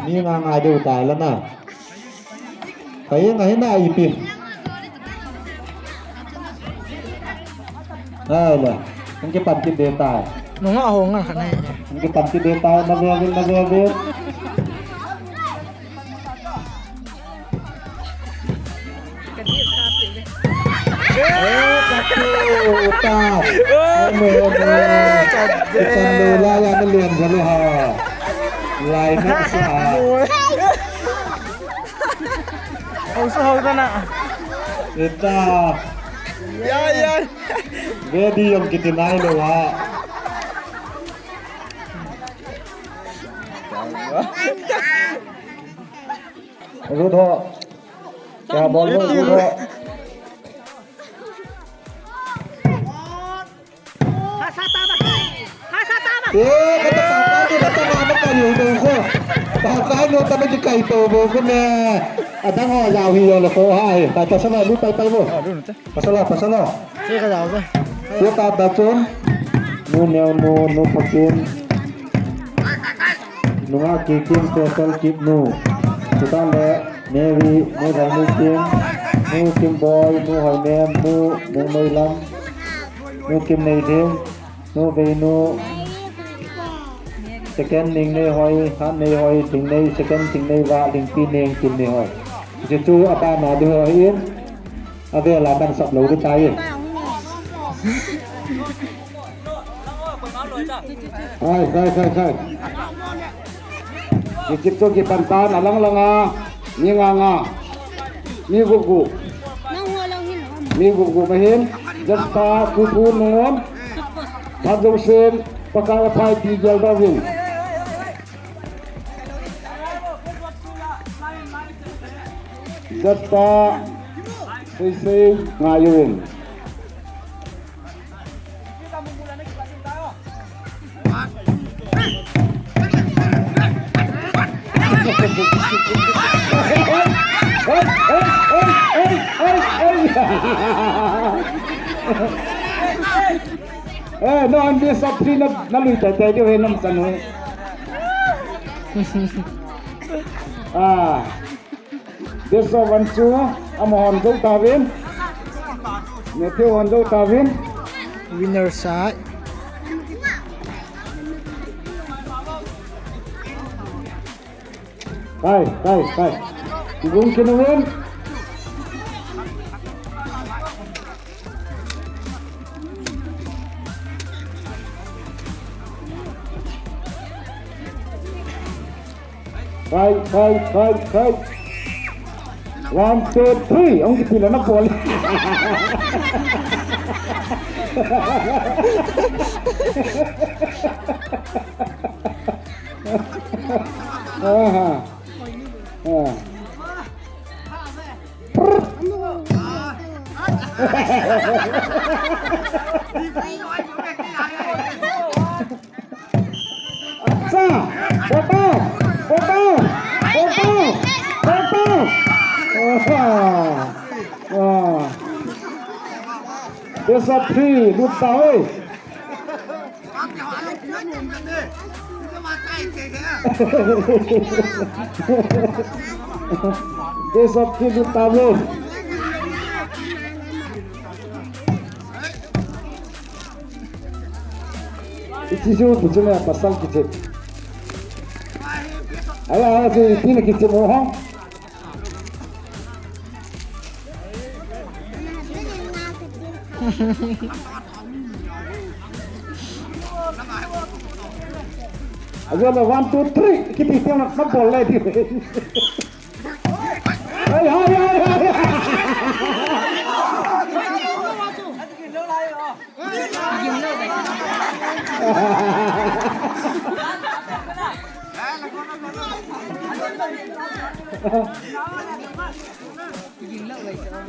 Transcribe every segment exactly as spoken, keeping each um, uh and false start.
Mi nga ngai deu tai la na. Pai nga hina ipi. Ai la. Ang kipan kit deu tai. Nunga ho nga khanai. Ang kipan kit deu tai, na ve ve, na ve ve. Eh, katu, uta. Ome, ome. Kita lula ya na lian jalo ha. Lai na sa. Hau sa hau ta na. Kita. Ya, ya. Baby, yung kitinay lo ha. Rut ho. Kya bol ho, rut ho. Hasa tama. Hasa tama. Eh, kata tama tu, kata mama kan yung dong ko. Baka no, tama di kaito mo ko na. Adang ho, yawi yung lako, hai. Kata sama, lu, pai, pai mo. Pasal lah, pasal lah. Saya kata apa? Dia tak baca. Nu Neo Nu, Nu Pakin. Nunga Kikim, Special Kip Nu. Sudan le Mary, Nu Dang Nu Kim. Nu Kim Boy, Nu Hoi Mem, Nu Mung Mei Lam. Nu Kim Nei Ding. Nu Vei Nu. Second Ning Nei Hoi, Han Nei Hoi, Ting Nei, second Ting Nei Va, Ling Pi Ning, Kim Nei Hoi. Jesu apa na du hoi in. Ave la kan sap lo de tai. Hai, hai, hai, hai. Kichip to kipan tan alang langa. Ni nga nga. Ni gu gu. Ni gu gu mahin. Jasta kupu nungon. Padong sen pakai apai ti jal bawin. Jasta sei sei ngayun. Eh, no, ang di sa three na, na lui tai tai di, eh, nam sa no. Ah. Best of one chu, ama hon jou tavin. Matthew hon jou tavin. Winner side. Kai, kai, kai. Gung kinu win. Kai, kai, kai, kai. One, two, three. Ang kipila na ball. Aha. Ah. Acha! Photo! Photo! Photo! Photo! Ah. Ah. Best of three, lut ta hoi. Best of three, lut ta bro. Iti ju, iti ju na pasal kiche. Aya, aya, iti na kiche mo ha. Ajo la one, two, three. Kiti tiang na bol le di. Hai, hai, hai, hai.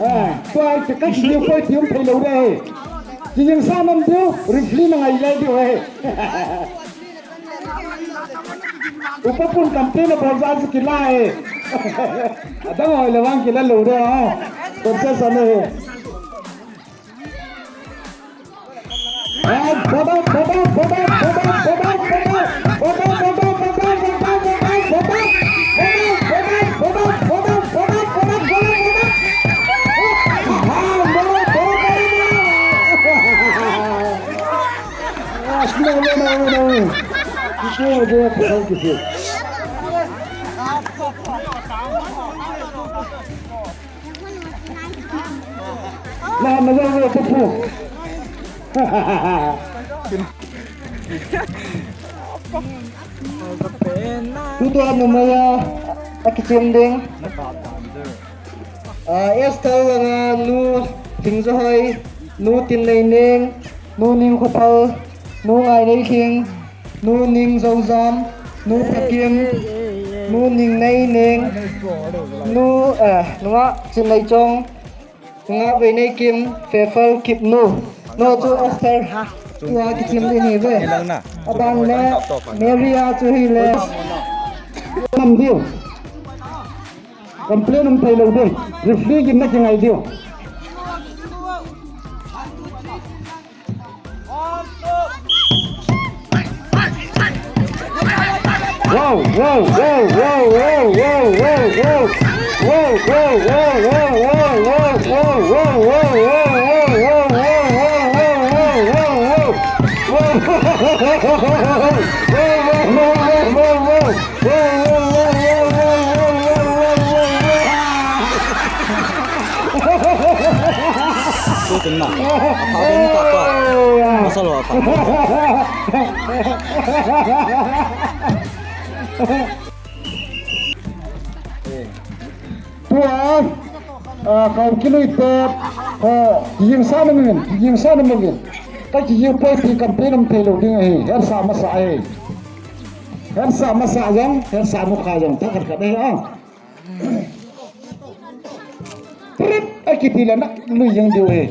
Ah, tua ka kiti koi ti um thei lou de. Ti jing sa nam diu, referee na ngai lai diu he. Upa pun campaign a bol ja chu kila e. Adang hoi le vang kila lou de, oh. Concession e. Eh, baba, baba, baba. Baba, baba, baba. Baba, baba, baba, baba, baba, baba. Tutua numei a, akichem ding. Ah, Esther langa Nu Thingjohoi, Nu Tinleining, Nu Ningkhophal, Nu Ngaineilhing, Nu Ningjoujam, Nu Phakim, Nu Ningneining, Nu, eh, nunga Chinleichong, nunga Veineikim, Fefal Kipnu. Nu chu Esther, tua kichem ding ahi ve. Aban le Maria chu hile. Nam diu. Complain um thei lou ding. Referee gimna kingai diu. Wow, wow, wow. Tutin na. Apa din ka pa? Masal wa pa. Tua, ah, kau kilui te, ho, kijing sa na mungin, kijing sa na mungin. Ka kijing poi ti complain um thei lou ding ahi, hersa masa ahi. Hersa masa jong, hersa mukha jong, ta khat khat ahi a. Prip, akiti le na, lui jeng diu ahi.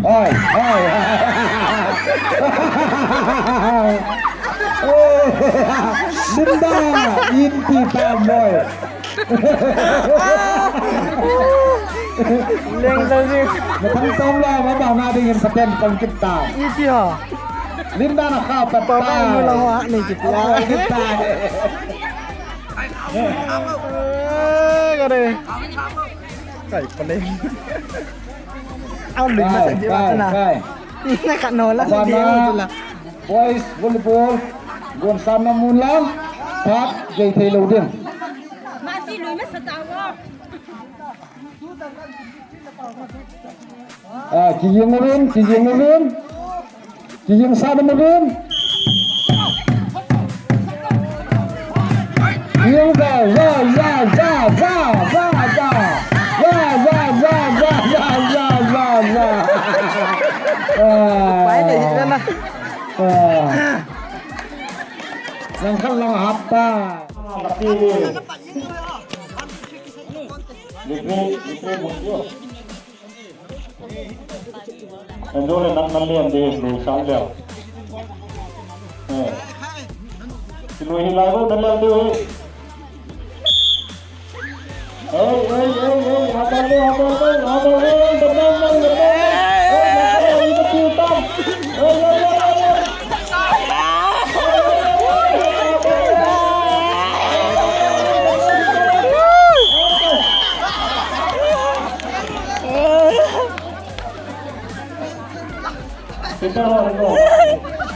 Ai, ai. Linda, inti ta moi. Leng ta ji. Mathang tom la, ma ba na ding in paten pang kit ta. Iti ho. Linda na kha pat ta. Pa ba mu la ho ni kit ta. Kit ta. Eh, ka re. Kai pa le. Au lui ma sa ji wa na. Kai, kai. Na ka no la sa ji wa la. Boys volleyball, gon sam na mun lang, phat, jai thei lou ding. Ah, kijing uvin, kijing uvin. Kijing sa na uvin. Kijing sa, sa, sa. Sa, sa, sa. Ah. Pai le hi na. Ah. Lang khat lang hat ta. Libre, libre mun jo. Enjo le nang nang lian de, lu sang lian. Eh. Lui hi lai bo nang lian de. Hey, hey, hey, hey, haba le, haba le, haba le, haba le, haba le. Hey, haba le, haba le, haba le.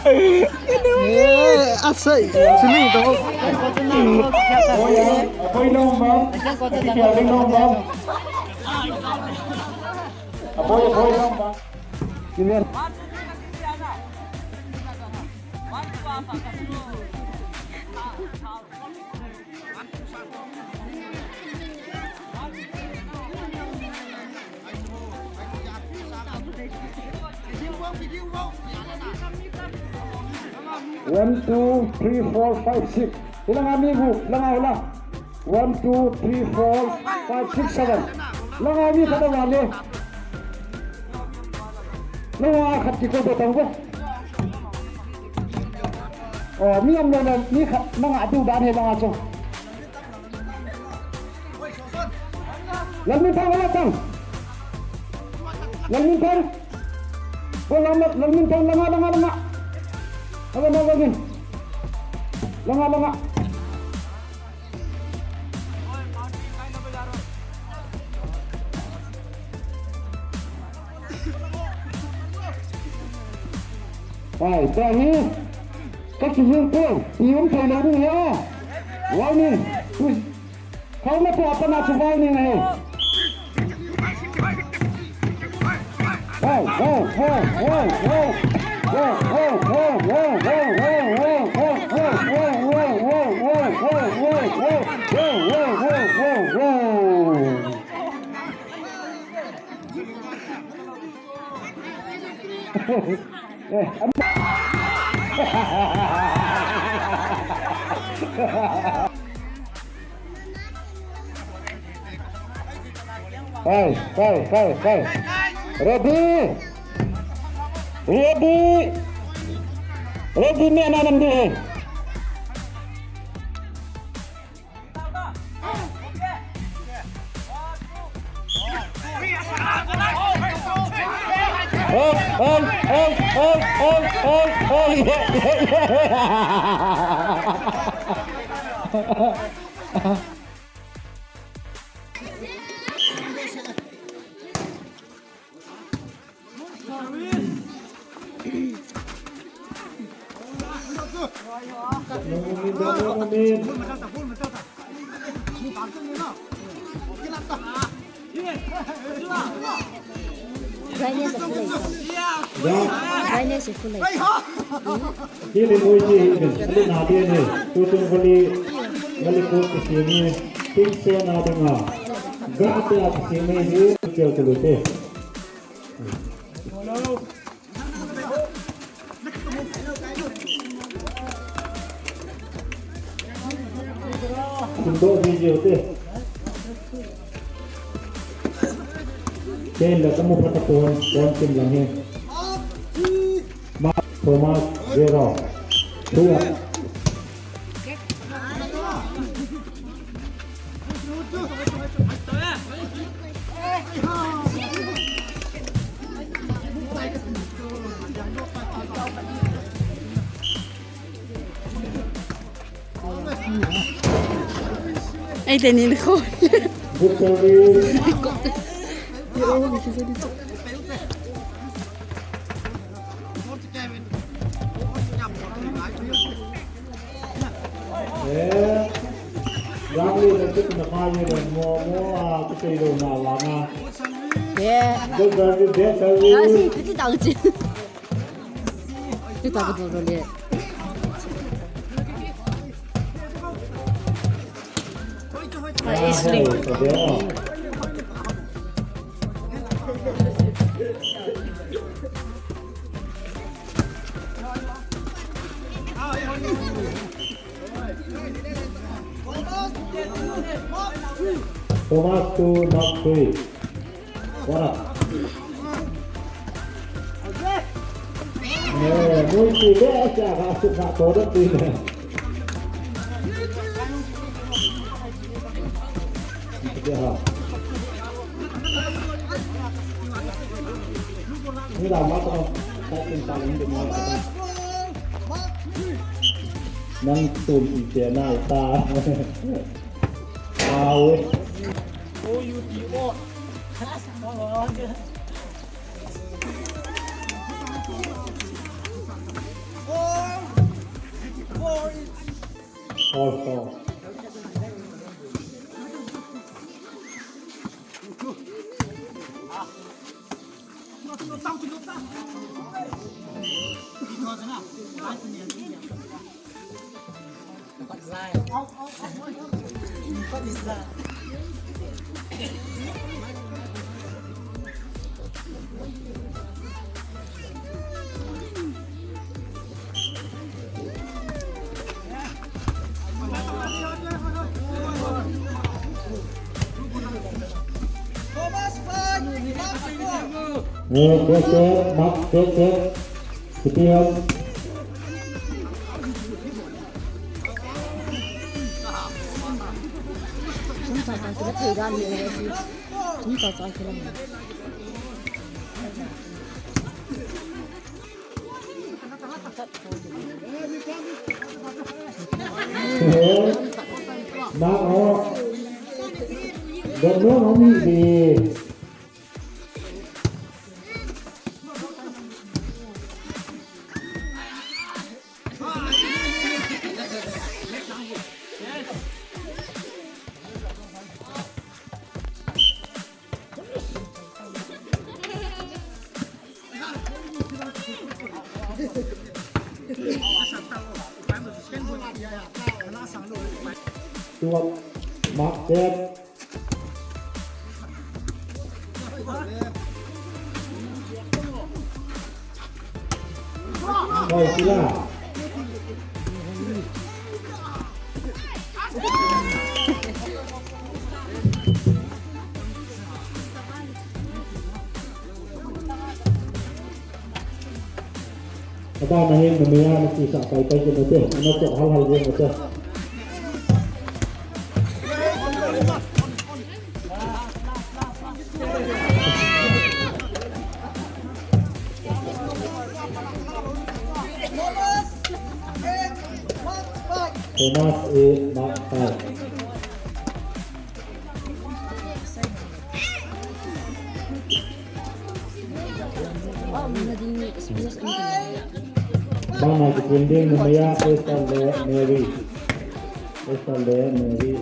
Eh, asai, sini tu. Apoy, apoy lang ba? Apoy, apoy lang ba? Amen. One, two, three, four, five, six. Ilang amigo, ilang awla. One, two, three, four, five, six, seven. Langa mi khat a vale. Langa khat kiko be tang bo. Oh, mi am lo na mi khat langa diu dan he langa chu. Lalminthang, Lalminthang. Lalminthang. Bo langa, Lalminthang, langa, langa, langa. Langa, langa, langa. Langa, langa. Ai, tua hi. Ka kihil poi. Ti um thei lou ding ahi. Warning. Ui. Khauna pu a pat na chu warning ahi. Hey, hey, hey. Hey, hey, hey, hey. Ready? Ready? Ready, me na nam di. Brightness full lei. Brightness full lei. Kili moi ji hin, kili na de ne, tu tung kali, kali ko kisi ni, ting se na de nga, ga te a kisi ni ni, kil kulu te. Sim doh video te. Ken la kamu phat a pon, pon sim lang hi. Ma Thomas Zero. Thua. Ei, te nin ko. Eh, yang ni le tu na pa ye le mo mo a tu te lo na la na. Eh. Go go go go. Ya si, piti tau chi. Kita betul tu le. Isling. Thomas to Mark three. What up? Eh, muisi le asia ka asu na to da ti le. Ni da ma to, ta tin ta ni de ma to. Nang tun i te na ta. Awe. O U T O. Four, four. Thomas five, Mark four. Eh, good, good, Mark, good, good. Keep it up. Chungchang chang kila thei dan ni le si. Chungchang chang kila ni. Na o. Don no no mi de. Tuak, mark set. Koi sila. Abana hin numei a ana kisah pai pai jing ute, ana choh hal hal jing ute. Thomas eight, mark five. Bana kipinding numei a Esther le Mary. Esther le Mary.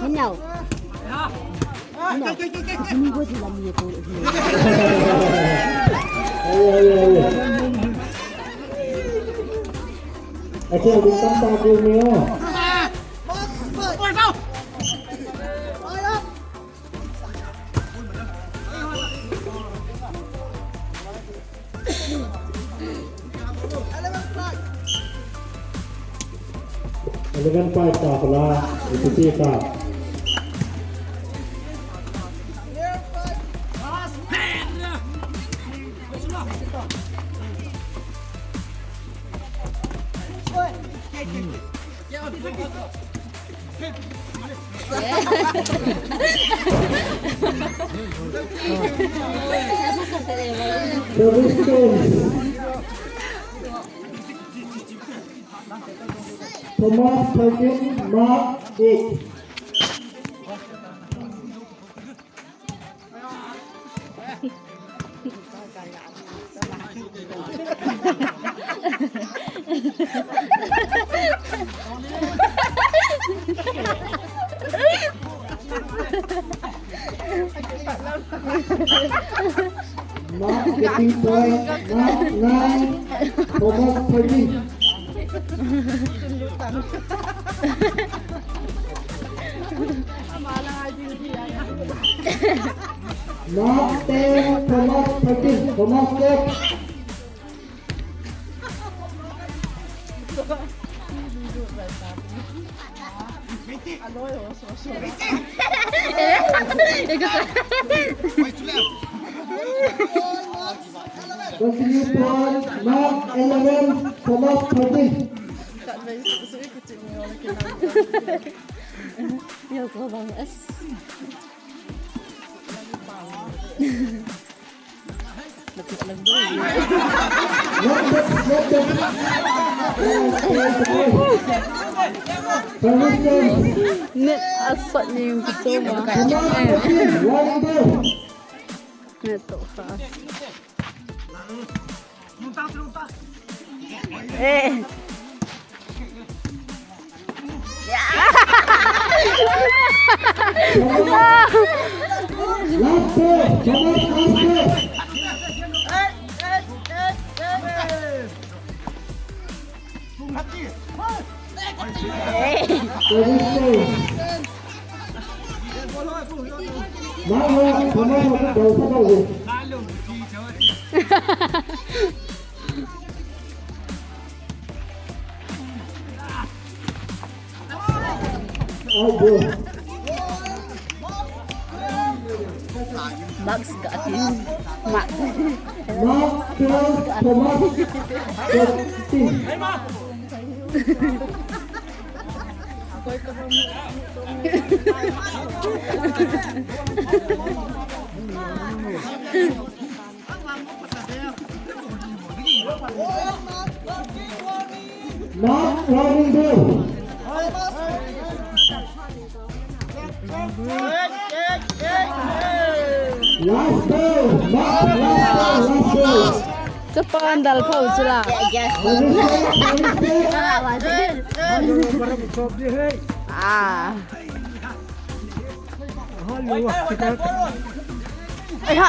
Hello. Hello. Hello, hello, hello. Acha, ding tam ta ko me o. Eleven five ta pala, iti ta. Thomas thirteen, mark eight. Mark getting point, mark nine, Thomas thirteen. Mark ten, Thomas thirteen, Thomas ten. Continue point, mark eleven, Thomas thirteen. Yo, go bang, es. Net asat ni yung gusto mo. Net to ka. Eh. Max ga atin. Max. Max, Thomas, Justin. Mark warning bell. Last bell, Mark, last bell, last bell. Chapa an dal pho chula. Ah. Ai ha.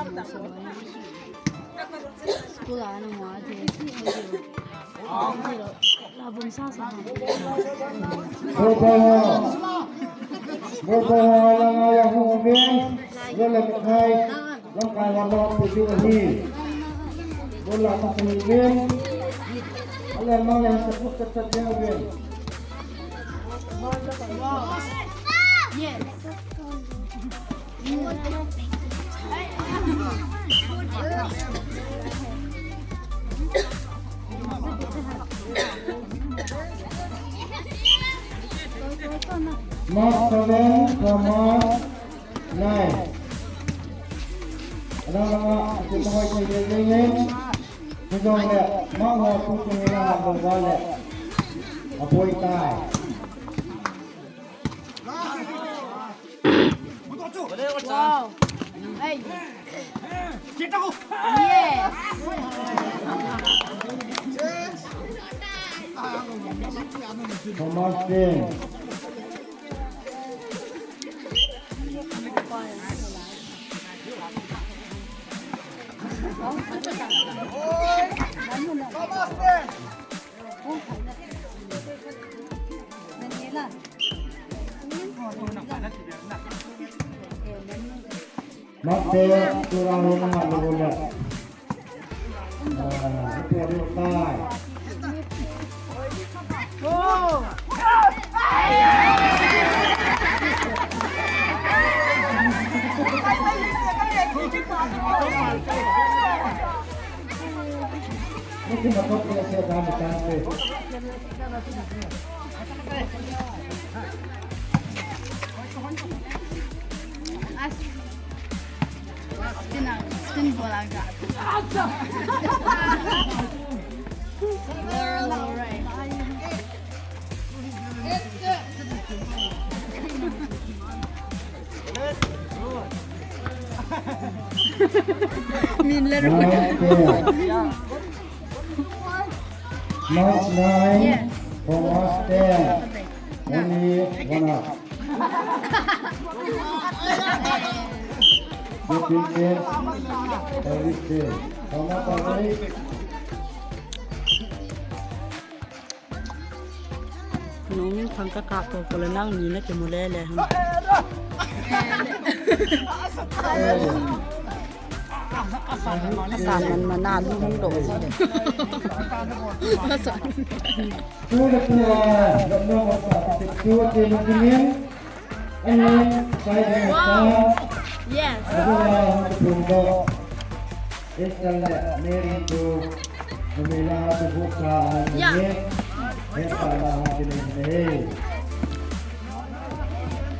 School a na ma the. Labum sa sa. Bol bol. Bol bol, la nga ya hu ben. Yo le khai. Lamkai ho la pu ju hi. Bol la ta hu ben. Ale ma le ta pu ta ta ben. Yes. Mark seven, Thomas nine. Ada nama, kita hoi kita ini. Kita le, mau mau tu kita lah, boleh. Apoi tai. Wow. Hey. Yes. Thomas Ten. Mate, tura ho na ha lo le. Ah, ipo ri tai. Mati matot kena siya dami tante. As. Spin out, spin ball aga. Alright. Min le ro. Mark nine, Thomas ten. Only one up. Fifteen ten, Thomas ten. Nung min thang ka ka ko ko le nang ni na ke mu le le. Asan man man na lu hung do. Asan. Two the two, uh, no, no, no, two the two, uh, team, team. Wow. Yes. Yeah.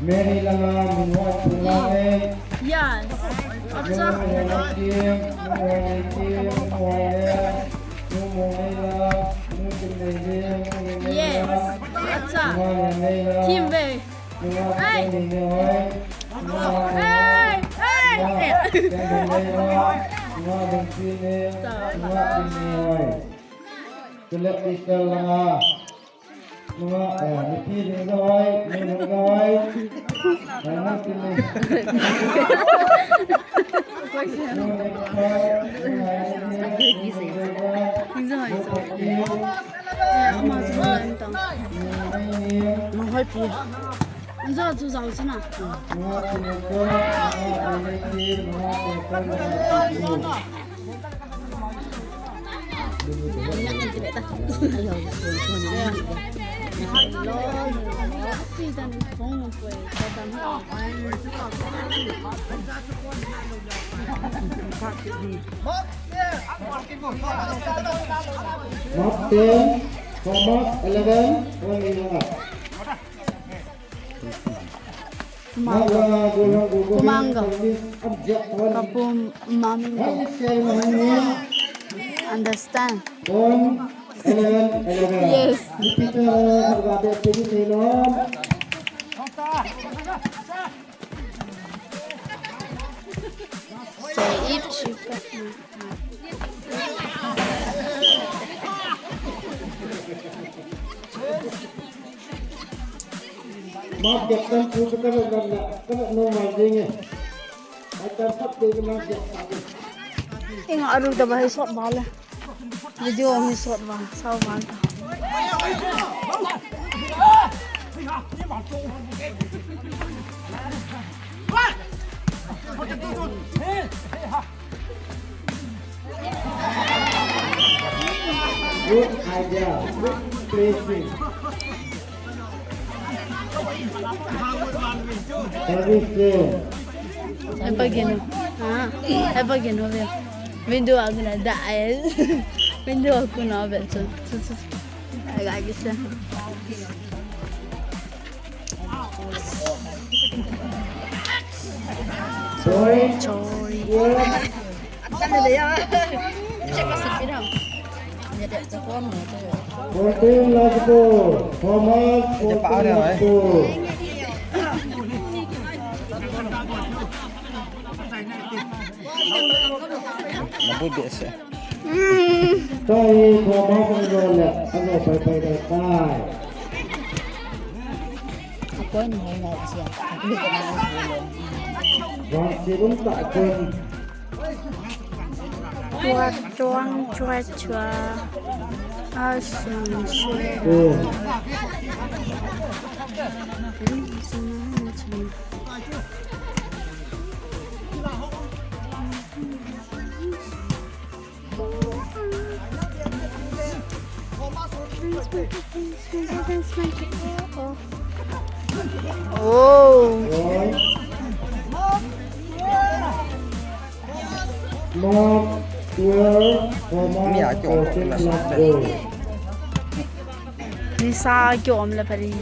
Mary langa min hoi phu lang e. Yes. Acha. Yes. Acha. Team ve. Hey. Hey. Hey. Chule Crystal langa. Nunga, eh, mipi ding jahoi, mi ding jahoi. Eh, mipi ding. Ding jahoi, so. Eh, ama jahoi tang. Nunga hoi pi. Nunga jahoi jahoi sina. Nunga pi ni ko, nunga pi ni ko, nunga pi ko, nunga pi ni ko. Mark ten, Thomas eleven, one minute. Kumanga. Kumanga. Kapum mami. Understand? Yes. So if she Mark captain pu chu ka vet vet na, ka vet normal ding e. Ai ta sap te ka Mark captain. Inga aru da ba hai sot ba le. Video hi sot ba, sao ba ta. Good idea. Good placing. Service clear. Hai pa gin. Ha. Hai pa gin ho ve. Window a gina da ai. Window a kuna ve chu. Chu chu. Ai ga gi se. Sorry. Sorry. Fourteen last ball. Thomas, fourteen last ball. Nabui behseh. Tai Thomas ango le, ango pai pai tai tai. Akoi ni hoi na sia. Akoi ni hoi na sia. Vangset um ta kon. Tua tuang chua chua. A sun sun. Oh. Oh. Mark twelve, Thomas fourteen last goal. Nisa kiom le pari.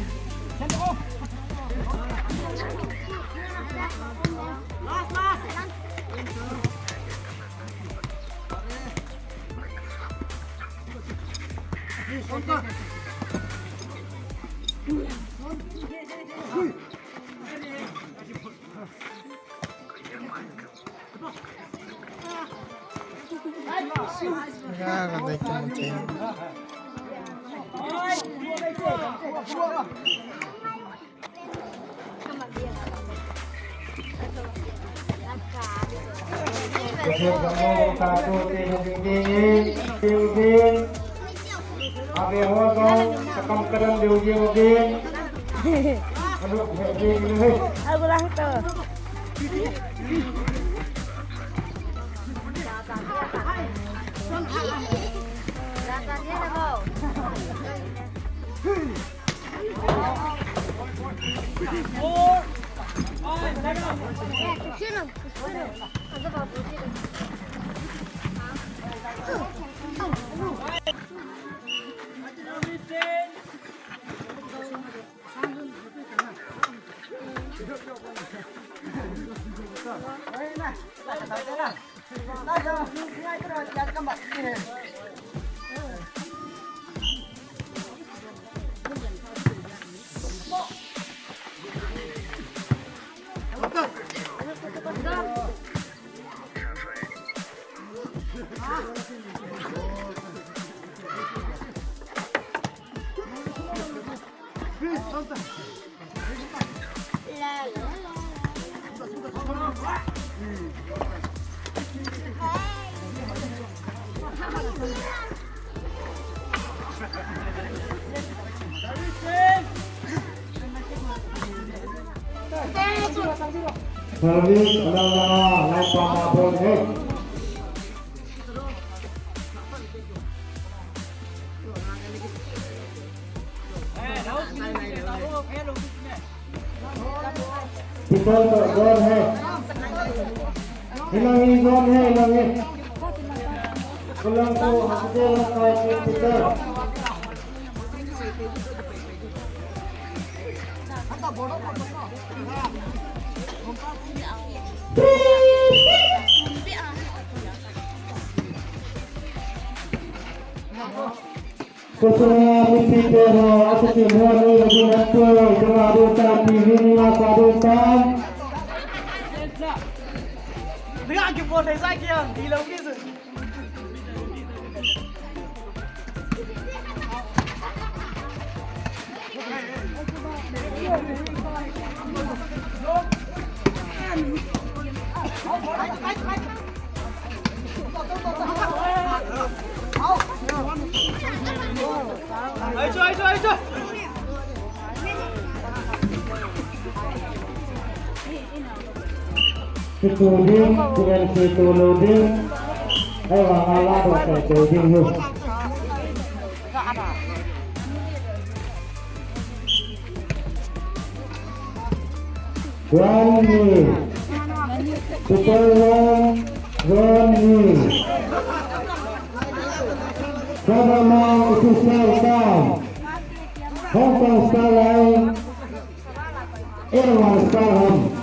Service, ala, ala, ala, lai pa ma bol, hey. People to zone hai. Hilang hi zone hai, hilang hi. Kusuma mipi te ho, atu ki mo ni lagi natu, jama du ta, T V ni ma sa du ta. Dia ki po dai sa ki ang, di lo ki su. Situ ding, dengan situ lo ding. Ayo, ala, ala, situ ding, yo. One nil. Super one, one nil. Government official time. Hong Kong Skyline. Everyone start home.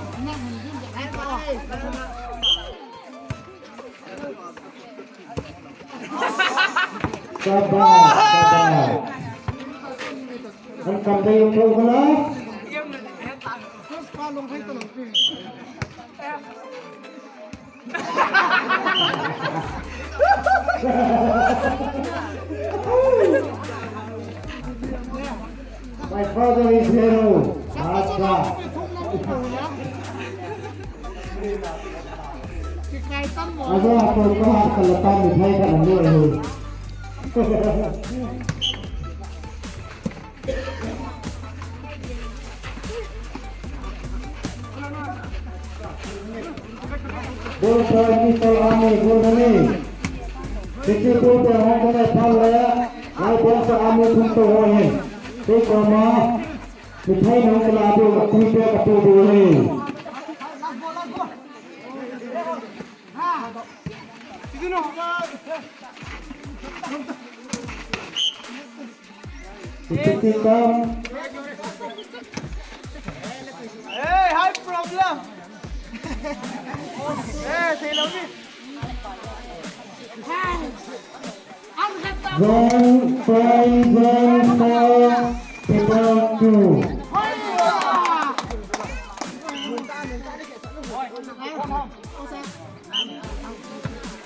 Sabas, sabas. Ang kamay yung kau ko na. My father is hero. Acha. Ajo ato ko ha kalatan mithai ka anu ahi. Bol sa ni to ami gol ni. Sixty-two pe hong kane phal le. Ai bol sa ami thum to ho hin. Te ko ma. Mithai nong kala do ka pui pe ka to do ni. Hey, high problem. Hey, they love me. Zone five, zone four, people two.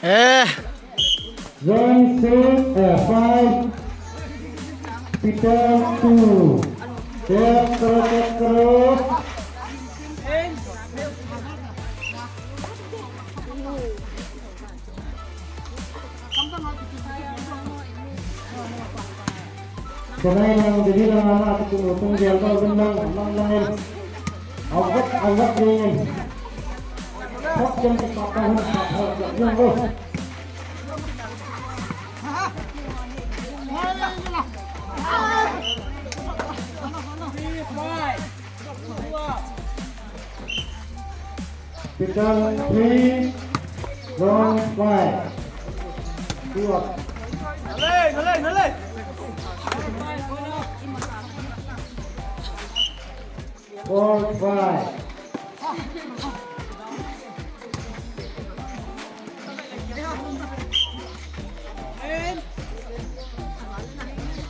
Eh. Zone six, eh, five, people two. Check karo, check karo. Kanai lang, jadi lang anak aku tunggu, tunggu, tunggu, tunggu, tunggu, tunggu. Awat, awat, tunggu. Hot jam, tunggu, tunggu, tunggu. Pitang three, zone five. Two up. Nalai, nalai, nalai. Four, five.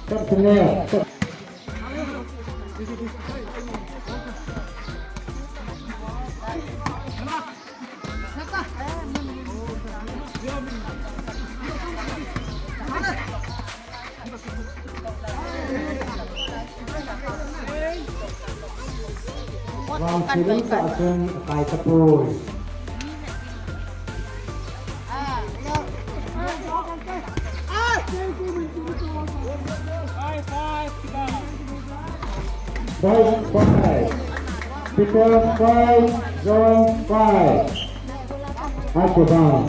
Stop the nail. Vang siling ka asun kai tapoi. Five, five. People five, zone five. Aku bang.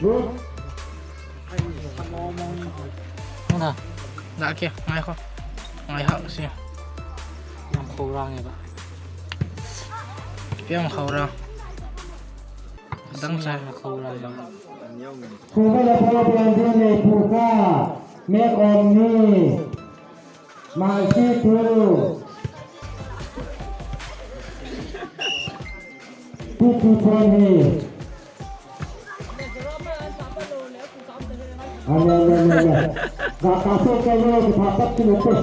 Good. Hong na. Na kia, ngai ko. Ngai hak si. Yang ko rang ya ba. Piang khora. Dang sa khora. Kuba la bo ben din le puka. Mek om ni. Mai si tu. Pi pi pon hi. Ale, ale, ale, ale. Ga ka so ke lo ki pha pat ki lo pe.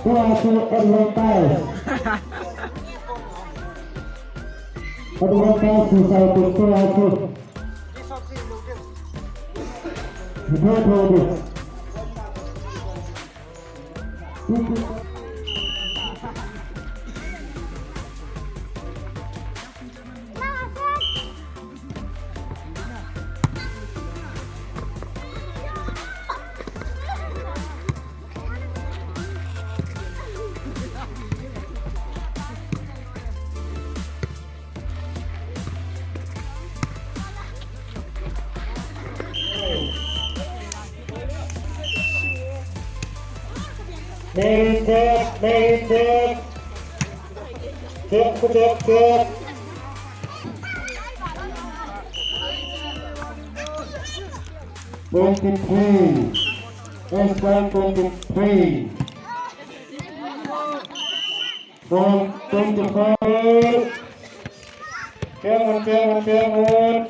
Tua tu advertise. Advertise si sa tu tua tu. Tho, tho, tho. Merit check, merit check. Check, check, check. Twenty-three. S Y twenty-three. From twenty-four. Come on, come on, come on.